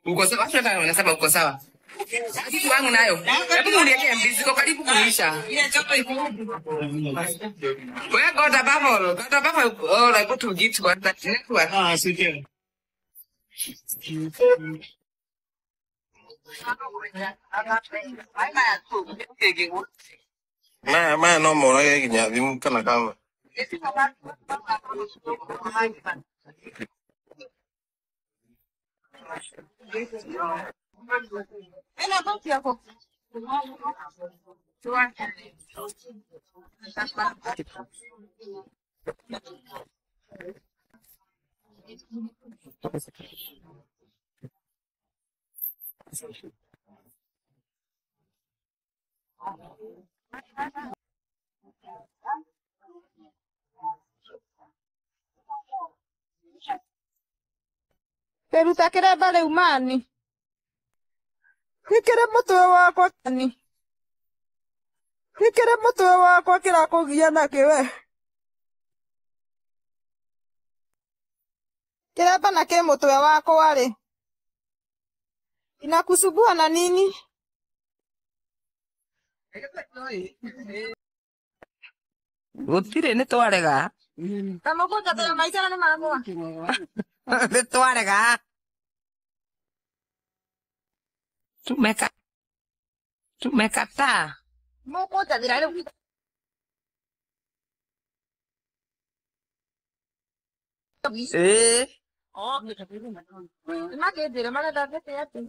Uko sawa? Watu hata wanasema uko sawa. Kitu wangu nayo. Hebu uniwekee mbizi ziko karibu kuisha. Wewe God above all. God above all. I go to give to God that network. Ah, sio. Ma no morage nginya thimu kana kama. Peruta kĩremba rĩu mani. Gĩkĩrĩ mũtwe wakwa ni. Gĩkĩrĩ mũtwe wakwa kĩrakũgia nakĩ we. Kĩremba na kĩ mũtwe wakwa rĩ. Inakusumbua na nini? Gũtirĩ nĩ twarega. Kamũkũnjathĩra maica na nĩ magũa. Nĩ twarega. Tumekataa. Mũkũnjathĩra rĩu. Eh. Makĩnjĩra marenda mbete atĩ.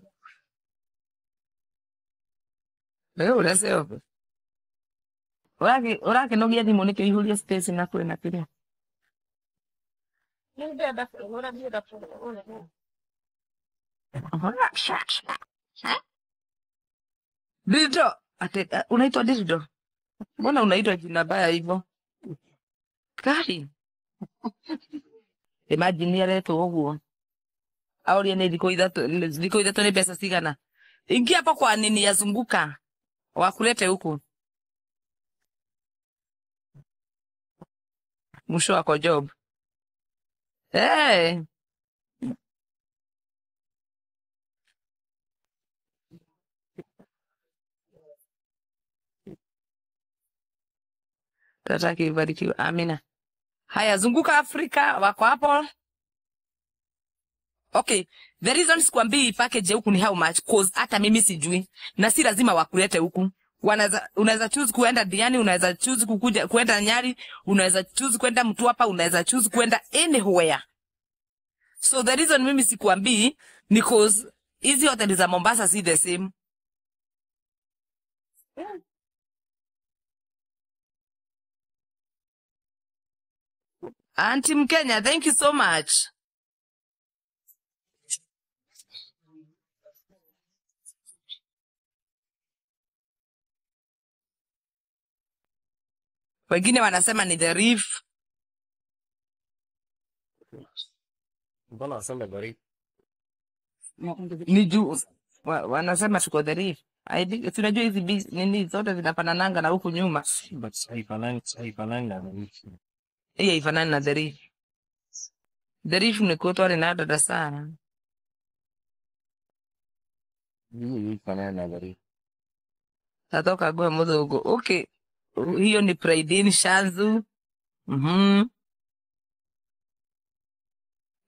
Wewe ũrĩa ũrakĩnogia thimũ nĩkĩo ihũrie space na kwĩna kĩrĩa. Nĩndĩrenda kũhũra ndĩrenda kũhũra. Dildo. Ate, unaitwa Dildo? Mbona unaitwa jina baya hivyo? Kari. Imagine aretwo ũguo. Aũrie nĩ thikũ ithatũ nĩ mbeca cigana. Ingia hapo kwa nini yazunguka. Wakulete huku. Mwisho wako job. Hey. Tataki ibarikiwe. Amina. Haya, zunguka Afrika wako hapo. Okay, the reason sikwambii package huku ni how much cause hata mimi sijui na si lazima wakulete huku. Unaweza choose kuenda Diani, unaweza choose kukuja kuenda Nyali, unaweza choose kuenda Mtwapa, unaweza choose kuenda anywhere. So the reason mimi sikuambii ni cause hizi hoteli za Mombasa si the same. Auntie Mkenya, thank you so much. Wengine wanasema ni the Reef. Mbona waseme The Reef? Ni juu wanasema tuko the Reef. I think tunajua hizi nini zote zinafanananga na huku nyuma. But haifanani na The Reef. Hii haifanani na the Reef. The Reef ni kutwa na dada sana. Hii haifanani na The Reef. Tatoka gwe muthungu. Okay. Hiyo ni Pride Shanzu.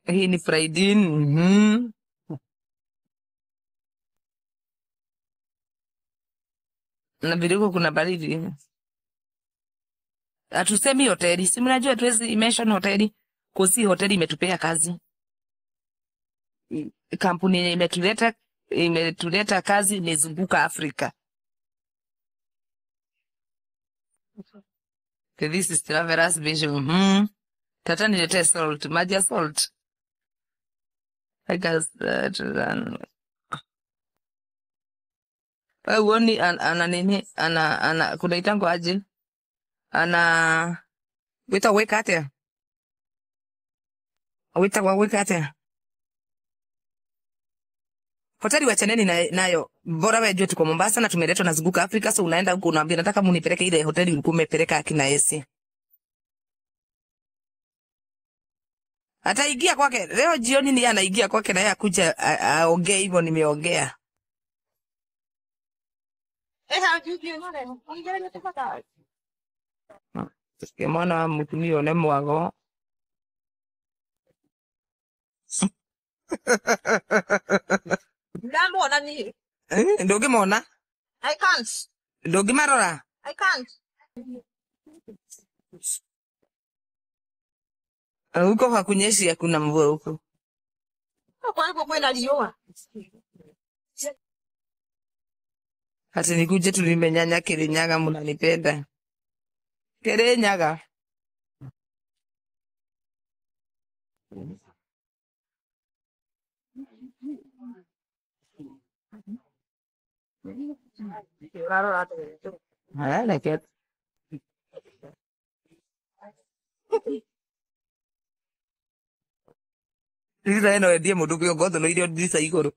Hii ni Pride. Na vile huko kuna baridi. Hatusemi hoteli. Si mnajua hatuwezi mention hoteli. Kosi hoteli imetupea kazi. Kampuni yenye imetuleta kazi imezunguka Afrika. Okay, this is Travelers Vision. Tata niletee salt, maji ya salt. I guess that wewe huoni ana nini ana kuna itango aje ana wita weka atia wita wa weka atia hoteli wachaneni nayo bora wewe jua tuko Mombasa na tumeletwa na Zunguka Afrika, so unaenda huko unaambia nataka munipeleke ile hoteli ulikuwa umepeleka akina Esi. Ataingia kwake leo jioni, ni anaingia kwake na yeye akuja aongee hivyo nimeongea. Mwana wa mutumia one mwago. Ndamwona ni. Ndũngĩmona? I can't. Ndũngĩmarora? I can't. Huko hakunyeshi, hakuna mvua huko. Kwa nini kwenda liwa? Hata nikuje tulimenyanya Kirinyaga, mnanipenda. Kirinyaga. I like it. Ndirica ĩno endie mũndũ kĩongo no irio ndirica igũrũ.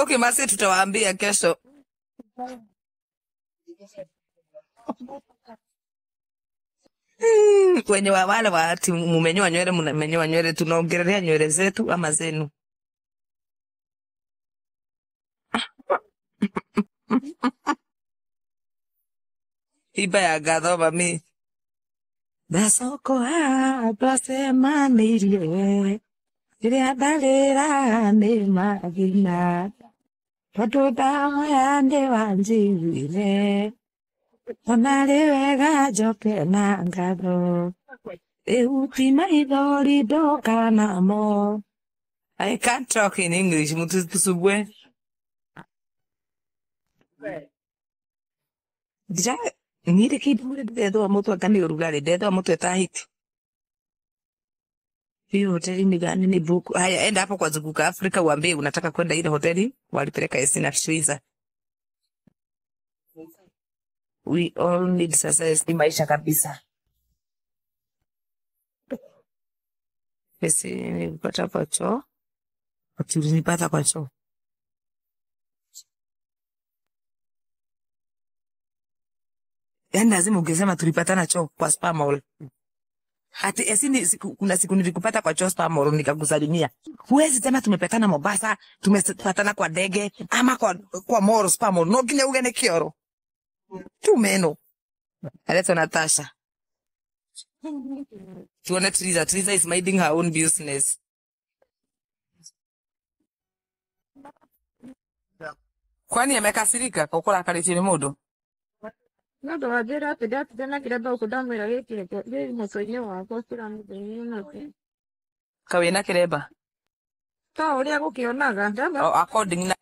Okay, masi tutawaambia kesho. Kwenye wale wa mumenyoa nywele, mnamenyoa nywele, tunaongelea nywele zetu ama zenu. Iba ya gatho mami. Ndacoko haha twacemanĩirie rĩrĩa ndarĩra nĩ mathĩna tondũ ndahoya nĩwanjiguire ona rĩ wega njoke na ngatho rĩu ti maithori ndoka namo. I can't talk in English, mtusubwe. Ndira nire kindu muri ndethwa mutwe anga ni urugarĩ ndethwa mutwe ta hiti. Hiyo hoteli ni gani? Ni buku. Haya, enda hapo kwa Zunguka Afrika uambie unataka kwenda ile hoteli walipeleka Esi na Triza. We all need success ni maisha kabisa. Esi nilipata kwa choo. Tulinipata kwa choo. Yaani lazima ungesema tulipatana choo kwa Spa Mall. Ati esi ni kuna siku nilikupata kwa choo Spa Mall nikakusalimia. Huwezi sema tumepatana Mombasa, tumepatana kwa ndege ama kwa mall Spa Mall. No nginya uge nĩ kĩoro. Tumeno. Aleta Natasha. Tuone Triza. Triza is minding her own business. Kwani amekasirika kwa kũrakarĩtio nĩ mũndũ? No ndũranjĩra atĩ ndatinda na kĩremba gũkũ ndamwĩra gĩkĩ gĩ mũtwe-inĩ wakwa kĩramũthĩnia nakĩ. Ka wĩna kĩremba? Ta ũrĩa gũkĩonaga ndamwĩra. Oh, according na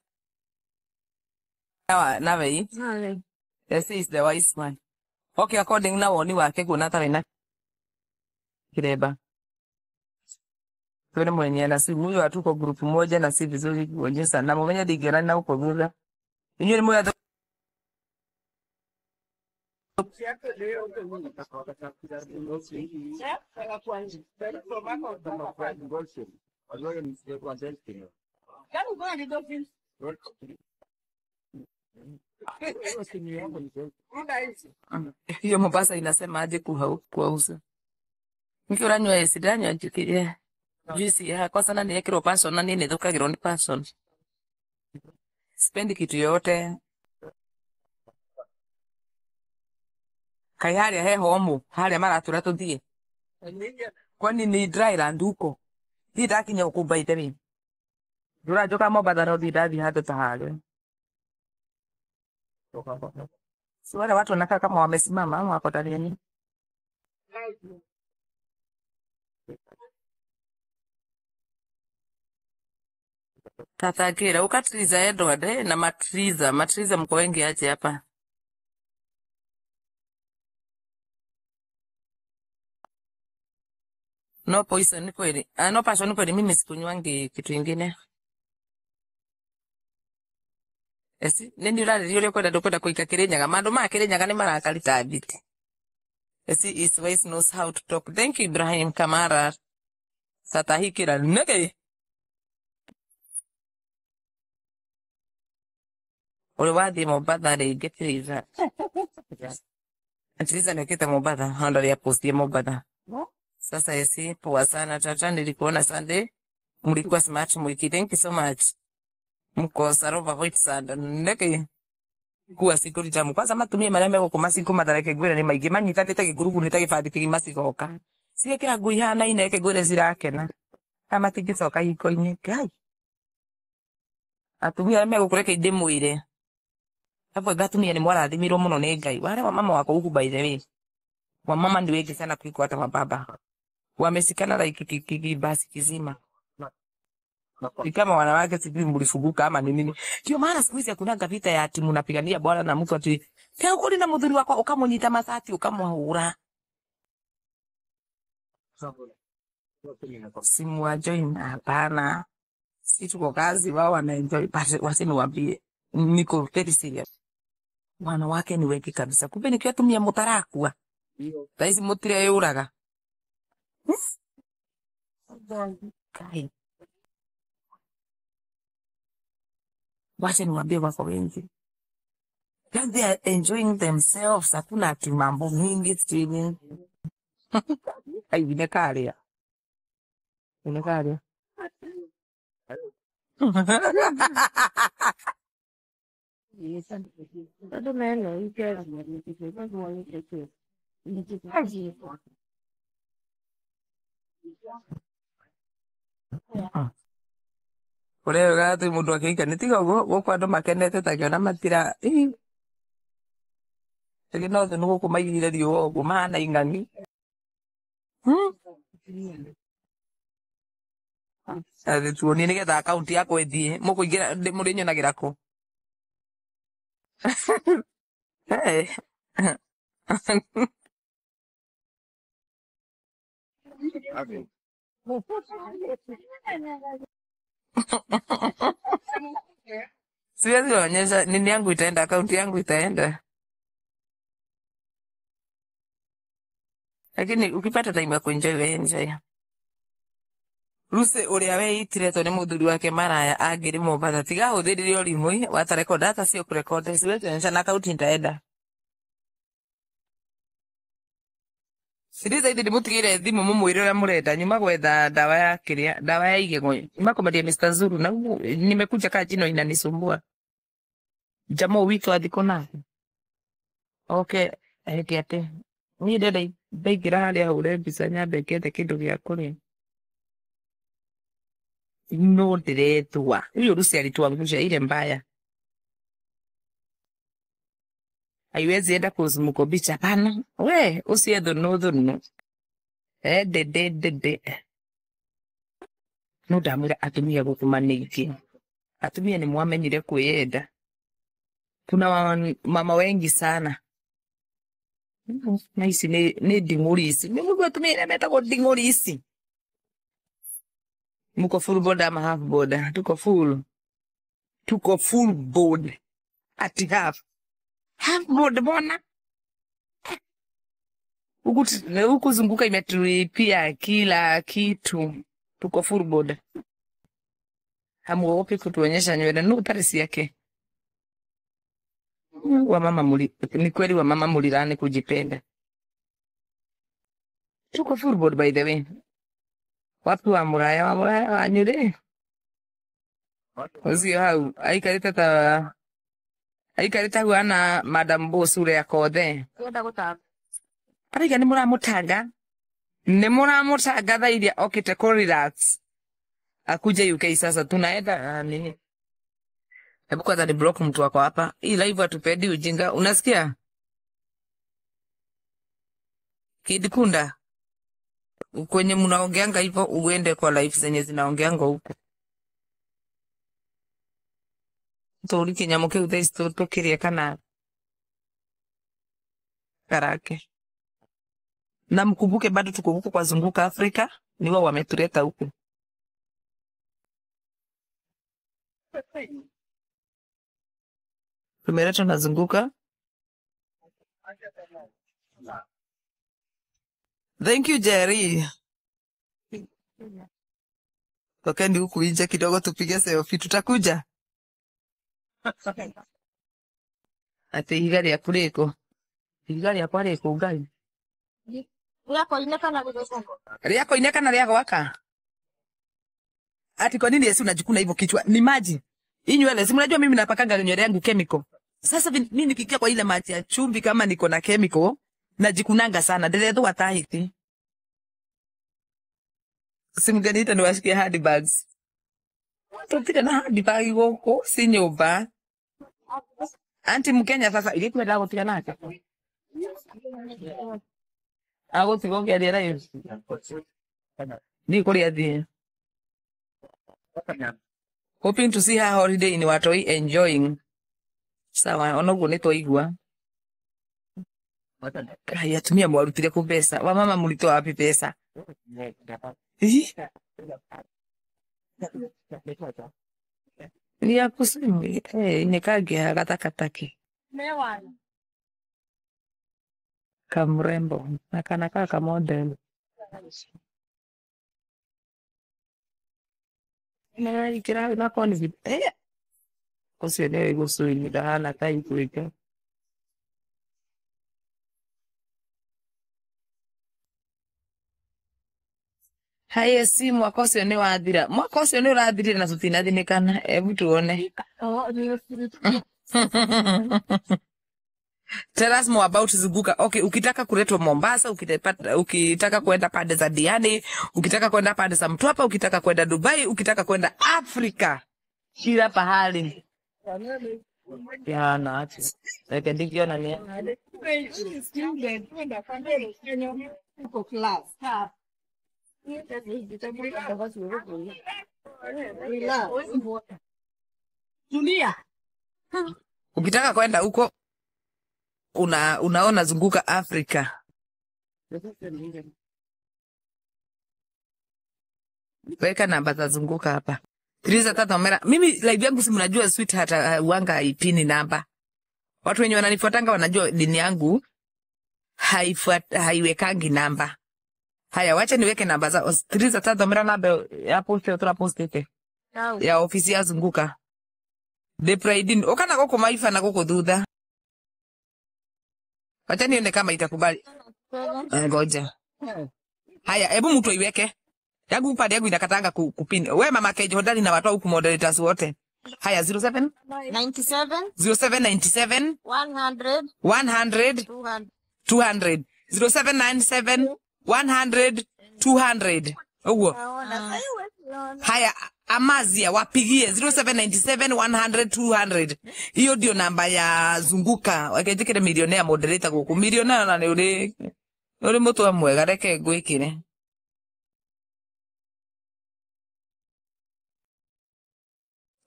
nawe. Nawe. Yes, is the wise man. Okay, according na woni wake kuona ta wĩna kĩremba. Tuone mwenye na si huyo hatuko group moja na si vizuri kuonyesha na mwenye digera na uko thutha. Inyuĩ nĩ mũĩ Hiyo Mombasa inasema aje kuwauza. Niki uranywa esi ndanywa njikirie. Juice yakwa sana niyekirwo passion na niĩ nĩthũkagĩrwo nĩ passion. Sipendi kitu yoyote. Kai harĩa he homu, harĩa maratũra tũthiĩ. Kwani ni dry land huko. Thiĩ ndakinya gũkũ by the way. Ndũranjoka Mombasa no thiĩ ndathiĩ handũ ta harĩa. Si wale watu wanakaa kama wamesimama ama wako ndani ya nini? Tata ukatriza Edward na matriza, matriza mko wengi aje hapa. No poison kweli. Ah, no passion kweli, mimi sikunywangi kitu ingine. Esi, nini urarĩria ũrĩa ũkwenda ndũkwenda kũika Kĩrĩnyaga. Mandũ ma Kĩrĩnyaga nĩ marakarita mbiti. Esi is wise knows how to talk. Thank you Ibrahim Kamara. Satahikira nege. Ũrĩ wathiĩ Mombatha rĩngĩ Theresa. Theresa nĩokĩte Mombatha, honda rĩa postie Mombatha. Sasa esi, poa sana tata, nilikuona Sunday. Mlikuwa smart mwiki. Thank you so much. Mko sarova white sand. Nege. Kuwa siku tamu. Kwanza matumie marĩa megũkũ macingo mathareke ngwĩre nĩ maingĩ manyitanĩte gĩkurugu nĩ ta gĩbandĩ kĩgima cigoka. Ciekĩra ngui ihanaine reke ngwĩre cirakena. Kana matingĩcoka hiko-inĩ. Ngai. Atumia arĩa megũkũ reke ndĩmwĩre. Hapo atumia nĩ mwarathimirwo mũno nĩ Ngai. Wale wamama wako huku by the way. Wamama ni wengi sana kuliko hata wababa. Wamesikana like kibasi kizima. Ni kama wanawake sijui mlifuguka ama ni nini. Ndio maana siku hizi hakunanga vita ya ati mnapigania bwana na mtu ati kaya ukuri na muthuri wako ukamunyita mathati ukamwahura. Simu wa join hapana. Si tuko kazi wao wana enjoy but wasiniwaambie niko very serious. Wanawake ni wengi kabisa. Kumbe nikiwa tumia mutarakua. Thaa ici mutireyũraga. Kai. Wacha niwaambie wako wengi. Then they are enjoying themselves. Hakuna ati mambo mingi sijui nini. Ai, inekaria. Inekaria. Ũrĩa atĩ mũndũ akĩhika nĩ tiga ũguo gũkũ andũ makenete ta kĩona matira ĩ rĩngĩ no thĩ nĩ gũkũ maigĩrĩire riũa ũguo mahana ing'ang'i. Atĩ tuonie nĩgetha akaunti yakwa ĩthiĩ mũkũingĩra mũrĩnyonagĩra kũ? Eh. Siwezi waonyesha nini yangu itaenda, akaunti yangu itaenda. Lakini ukipata time ya kuenjoy we enjoy. Ruse ũrĩa weitire to nĩ mũthuri wake maraya angĩrĩ Mombatha tiga ahũthĩrire ũrimũ watarekonda hata sio kurekonda siwezi onyesha na akaunti itaenda. Siri zaidi ndĩmũtigĩire thimũ mũmwĩre ũrĩa mũrenda nyuma gwetha ndawa ya kĩrĩa ndawa ya igego nyuma kũmeria Mr. Zuru na nimekuja kaa jino inanisumbua jamaa witũ athikũ nake okay eke atĩ niĩ ndĩrenda ndaingĩra harĩa hũre mbica nyambe ngethe kĩndũ gĩa kũrĩa no ndĩrethua huyo Lucy alituangusha ile mbaya haiwezi enda kuzumuko bicha hapana we usiye dhunu dhunu de de de de no ndamwĩra atumia gũkũ manĩingĩ atumia nĩ mwamenyire kwĩyenda kuna mama wengi sana na ici nĩ nding'ũri ici nĩ mũguo atumia arĩa metagwo nding'ũri ici muko full board ama half board tuko full board ati half half board mbona Huku huku Zunguka imetulipia kila kitu. Tuko full board. Hamuogopi kutuonyesha nywele nu tarisi yake. Wamama muli, ni kweli wamama mulilani kujipenda. Tuko full board by the way. Wapi wa muraya wa muraya wanyure? Ucio hau aikarite ta aikarite huana Madam Boss uria kothe. Kwenda gũtamba. Araiga nĩ mũramũtanga. Nĩ mũramũtanga thaa iria okĩte kũ relax. Akuje UK sasa tunaenda nini? Hebu kwanza ni block mtu wako hapa. Hii live hatupendi ujinga. Unasikia? Kidikunda. Kwenye mnaongeanga hivyo uende kwa live zenye zinaongeanga huko. Tũri kĩnyamũ kĩu thaa ici tũkĩrĩe kana karake. Na mkumbuke bado tuko huku kwa Zunguka Afrika, ni wao wametuleta huku. Tumeletwa na Zunguka. Thank you Jerry. Tokeni huku nje kidogo tupige selfie, tutakuja. Ati ihiga rĩaku rĩkũ? Ihiga rĩakwa rĩkũ Ngai? Rĩakoine kana rĩgũka? Rĩakoine kana rĩa gwaka? Ati kwa nini Yesu unajikuna hivyo kichwa? Ni maji. Hii nywele, si mnajua mimi napakanga nywele yangu chemical. Sasa mimi nikikia kwa ile maji ya chumvi kama niko na chemical, najikunanga sana. Nderethwa tahiti. Simgeniita niwashikie handbags. Tutire na handbag gũkũ si nyũmba. Anti Mkenya sasa ile kwenda gũtiga nake. Agũtiga ũkĩaria live. Ni kũrĩa athiĩ. Hoping to see her holiday in Watoi enjoying. Sawa, onoguo nĩ twaigua. Kai atumia mwarutire kũ mbeca? Wamama mũritoa wapi pesa? Ih, ni ya kusimu. Eh, nikagia gatakataki. Kamrembo na kanakaa kamodel. Nĩraikĩra nako nĩ eh ũcio nĩwe gũcũini ndahana ta ikuĩte. Haya, si mwaka ũcio nĩ wathira. Mwaka ũcio nĩ ũrathirire na tũtinathinĩkana. Hebu tuone. Tell us more about Zunguka. Okay, ukitaka kuletwa Mombasa, ukitaka kwenda pande za Diani, ukitaka kwenda pande za Mtwapa, ukitaka kwenda Dubai, ukitaka kwenda Afrika, kila pahali. Yana acha. Reke ndikiona ni ukitaka kwenda huko unaona Zunguka Afrika. Weka namba za Zunguka hapa. Teresa tata mera. Mimi live yangu si mnajua sweetheart wanga haipini namba. Watu wenye wananifuatanga wanajua dini yangu haiwekangi namba. Haya, wacha niweke namba za Teresa tata mera namba ya post ya post ite. Ya ofisi ya Zunguka. The Pride okana goko maifa na goko thutha. Wacha nione kama itakubali. Ngoja. Haya, hebu mtu aiweke. Yangu pande yangu inakatanga kupin. We mama Kejo hodari na watu huku moderators wote. Haya 07 97 0797 100 100 200. 200 0797 100 200. Uguo. Haya, Amazia wapigie 0797 100 200. Hiyo ndio namba ya Zunguka. Wakenjikire millionaire moderator guku. Millionaire na ni uri mutwe mwega reke ngwikire.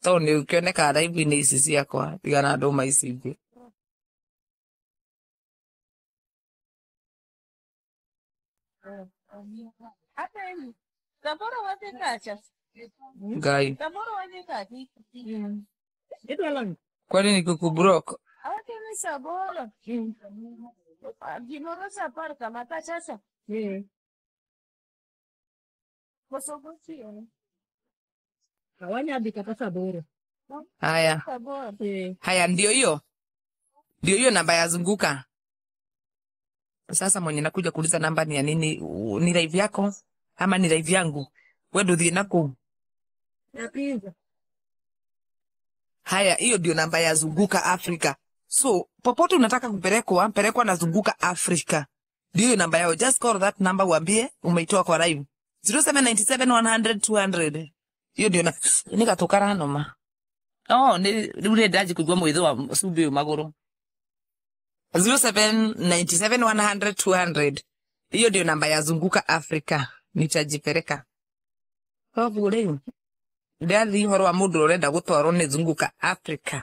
Tondũ nĩ ũkĩoneka live-inĩ ici ciakwa tigana ndũma ici ingĩ. Ngai. Kwani ni kukublock? Gimoro 10 kama kachacha. Koso gotieno. Awanyadhi kata saa aboro. Haya. Aboro. Haya, ndio hiyo, ndio hiyo namba ya Zunguka. Sasa mwenye nakuja kuuliza namba ni ya nini? Ni live yako ama ni live yangu? We nduthie naku. Napiga. Haya, hiyo ndio namba ya Zunguka Africa. So popote unataka kupelekwa, pelekwa na Zunguka Africa. Ndio hiyo namba yao. Just call that number uambie umeitoa kwa live. 0797 100 200. Hiyo ndio na nikatukara noma. Oh, ni rĩu ndaji kũigua mwĩthĩ wa cumbĩ ũyũ magũrũ. 0797 100 200. Hiyo ndio namba ya Zunguka Africa. Nitajipeleka. Koguo rĩu ndathi ũhoro wa mũndũ ũrenda gũtwarwo nĩ Zunguka Africa.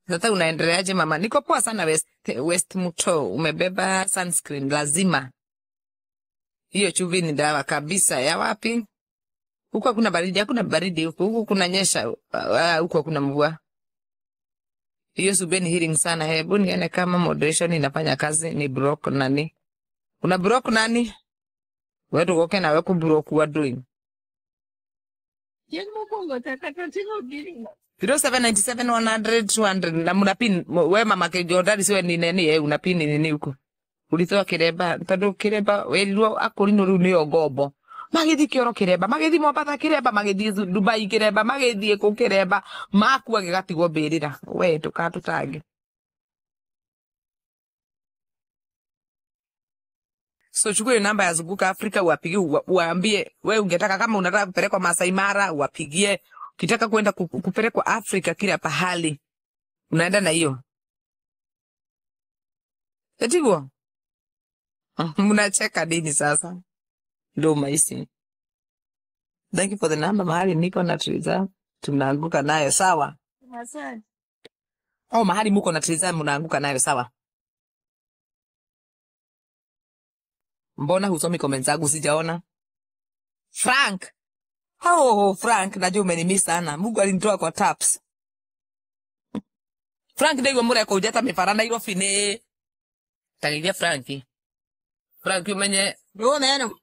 Sasa unaendeleaje mama? Niko poa sana West Muto. Umebeba sunscreen lazima. Hiyo chumvi ni dawa kabisa. Ya wapi? Huko hakuna baridi, hakuna baridi huko. Huko kunanyesha, huko hakuna mvua. Hiyo sube ni healing sana. Hebu nione kama moderation inafanya kazi. Ni block nani? Una block nani? Wewe tukoke na wewe kublock wa doing. Chieng' mokwongo cha kata ting'o gini. 0797 100 200 na muna pin we mama ke Jordani siwe ni nini una pin nini huko ulitoa kiremba tondu kiremba werirwo akurino riu nio ngombo magithi kioro kiremba magithi Mombatha kiremba magithi Dubai kiremba magithie ku kiremba makua gigatigwo mbirira we ndukatutange. So chukua hiyo namba ya Zunguka Afrika uwapigie, uwaambie we ungetaka kama unataka kupelekwa Masai Mara uwapigie, ukitaka kwenda kupelekwa Afrika kila pahali unaenda na hiyo. Etiguo mnacheka nini sasa? Ndio maisi. Thank you for the number. Mahali niko na Triza tunaanguka nayo sawa. Asante. Oh, mahali muko na Triza mnaanguka nayo sawa. Mbona husomi comments zangu sijaona? Frank. Oh, Frank, najua umenimiss sana. Mungu alinitoa kwa taps. Frank ndaigua mureko ujata mibara Nairobi ni. Tageithia Frank. Frank umenye Ndũmeno.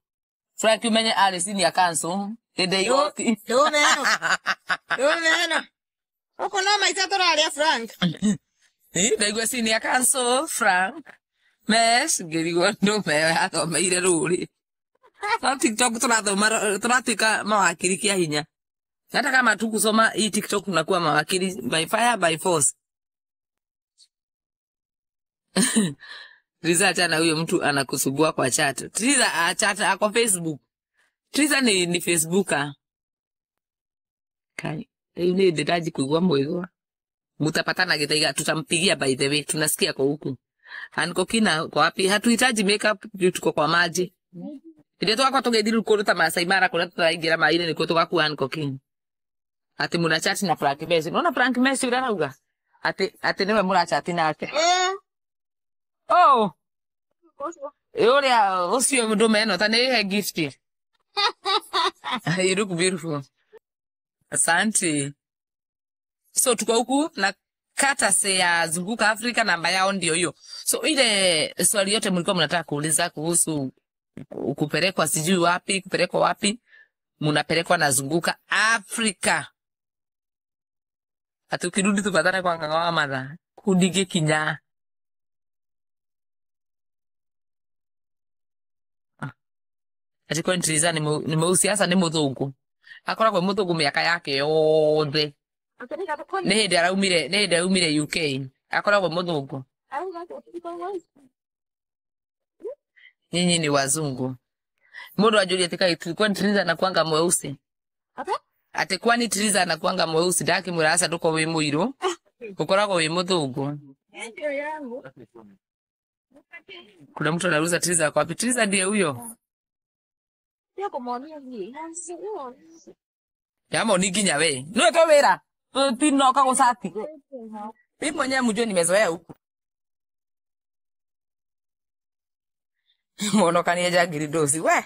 Frank umenye arĩ senior counsel hĩndĩ igoti. Ndũmeno. Ndũmeno. Ũkũ no maica tũraria Frank. Ndaigua senior counsel Frank. Mesh ngĩrigwo ndũme athomeire rũrĩ. No TikTok tũrathoma tũratuĩka mawakiri kia hinya. Hata kama tu kusoma hii TikTok tunakuwa mawakili by fire by force. Triza achana huyo mtu anakusugua kwa chat. Triza chat ako Facebook. Triza ni Facebooker. Kai, rĩu nĩ ndĩraji kuigua mwĩgwa. Mutapatana Githaiga, tutampigia by the way, tunasikia kwa huku. Anko kina kwa wapi? Hatuhitaji makeup juu tuko kwa maji. Ndio twakwa tũgĩthiĩ kũndũ ta Masai Mara kũrĩa tũraingĩra maĩ-inĩ nĩkuo tũgakua Anko King. Ati muna chat na Frank Messi. Unaona Frank Messi ũrĩa arauga? Ati nĩwe mũrachat nake. Oh, ũrĩa ũcio ndũme ĩno ta nĩ he gift. You look beautiful. Asante. So tuko huku na katase ya Zunguka Afrika, namba yao ndio hiyo. So ile swali yote mlikuwa mnataka kuuliza kuhusu kupelekwa sijui wapi, kupelekwa wapi, mnapelekwa na Zunguka Afrika. Ati ukirudi tupatane kwa ng'ang'a wa matha. Kudige kinya. Ati kwa Triza ni mweusi hasa ni muthungu. Akoragwo muthungu miaka yake yothe. Nĩ hĩndĩ araumire, nĩ hĩndĩ araumire UK. Akoragwo muthungu. Nyinyi ni wazungu. Mundu anjũrie atĩ kaĩ kwani Triza anakuanga mweusi? Atĩ kwani Triza anakuanga mweusi? Ndakĩmwĩra aca ndũkorwo wĩ mũirũ, ũkoragwo wĩ mũthũngũ. Ndio yangu. Kuna mtu anauliza Triza ako wapi? Triza ndiye huyo. Ndio kũmonia niĩ. Yamo ni nginya we. Niwe to wĩra. Tinoka gũcati. Mimi mwenyewe mjue nimezoea huku. Mwonokanie njangiri ndoci. We.